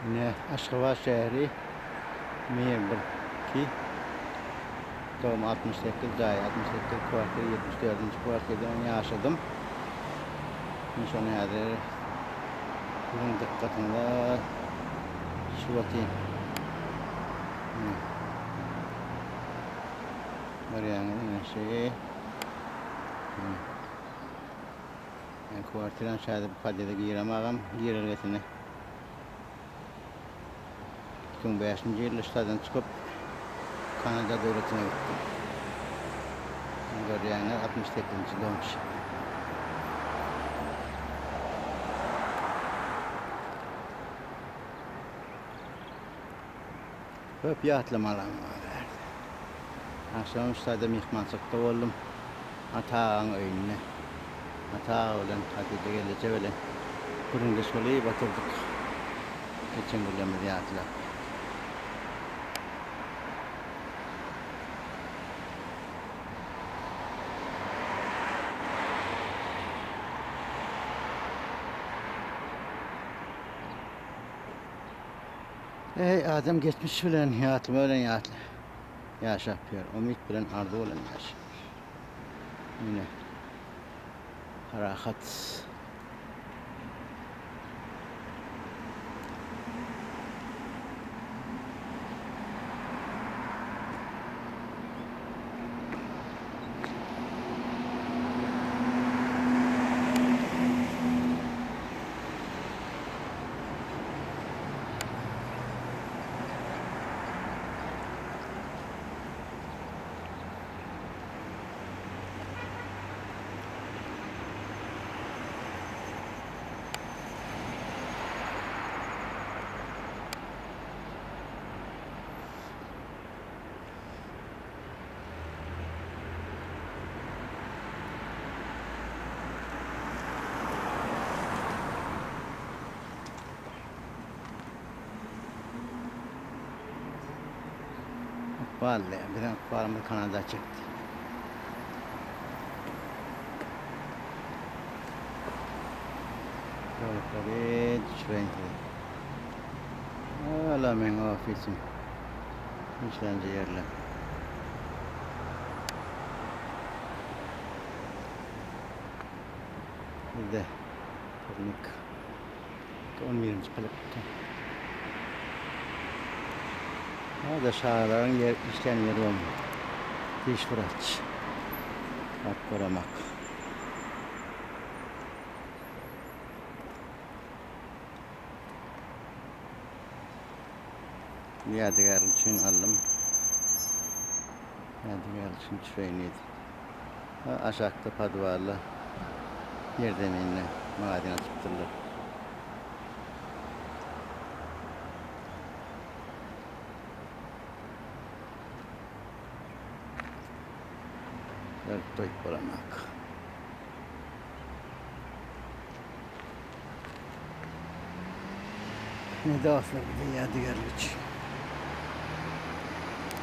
Ine, Aşgabat şäheri Mir bir iki dom 68 jaý 68 kwartir 74-nji kwartirde men ýaşadym. Men şony häzir siziň dykgatyňyza düşüp otyryn. Ine. Görýäňiz ine şu. Men kwartiram şäherde bu podýezde giremagam girelgesine. 2005-nji ýylda ştadan çykyp Kanada döwletine gitdim. Görýäňiz 68-nji dom. Köp ýatlamalarym bar bärde. Agşamam ştaýda myhmançylykda boldum. Ata agaň öýünde. Ata aga bilen Hatyja gelneje bilen gürrüňdeş bolup oturdyk. Geçen günlerimizi ýatlap. Eý, adam geçmiş bilen, ýatlama bilen ýatla. Ýaşap ýör. Umyt bilen, arzuw bilen ýaşap. Ine. Rahat. Ykbal, biziň ykbalymyz Kanada çekdi. Ýolukary düşüreýin size. Hala meň ofisim. Işlänje ýerler. Bizde turnik. 11-nji palakda. Hada şagalaryň ýer işlän ýeri bolmaly. Diş wraç. Bak göremak. Ýadygärlik üçin aldym. Ýadygärlik üçin düşüreýin diýdim. Aşakda podwalda ýerzeminde magazin açypdyrlar. Görüp doýup bolanok. Ne dostlar bize ýadygärlik üçin.